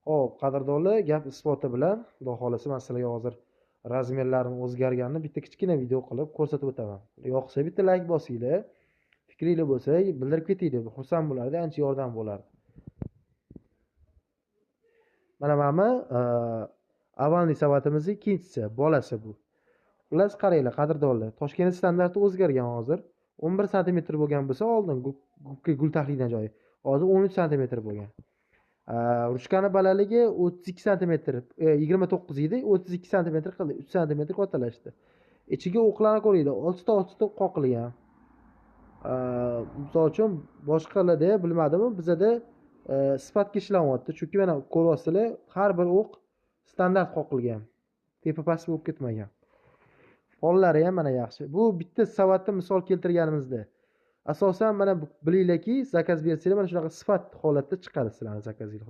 Xo'p, qadrdonlar, gap isboti bilan, xudo xohlasa, men sizlarga hozir razmerlarini o'zgarganini bitta kichkina video qilib ko'rsatib o'taman. Yoqsa bitta like bosinglar, fikringlar bo'lsa bildirib ketinglar, xursand bo'lardi, ancha yordam bo'lardi. Mana bu овальный savatimizni ikkinchisi, bolasi bu. Xullas qaranglar, qadrdonlar, Toshkent standarti o'zgargan hozir. 11 santimetr bo'lgan bo'lsa oldin gubka gul taxlaydigan joyi. Hozir 13 santimetr bo'lgan. Ruchkani balandligi 32 santimetr, 29 edi, 32 santimetr qildi, 3 santimetr kattalashdi. Ichiga o'qlarni ko'ringlar, 6 ta 6 ta qoqilgan. Misol uchun boshqalarda bilmadimmi, bizada sifatga ishlanyapti. Chunki mana ko'ryapsizlar, har bir o'q standart qoqilgan. Tepa past bo'lib ketmagan. Qo'llari ham mana yaxshi. Bu bitta savatni misol keltirganimizda asosan mana bilinglarki, zakaz bersanglar mana shunaqa sifat holatda chiqadi sizlarning zakazinglar.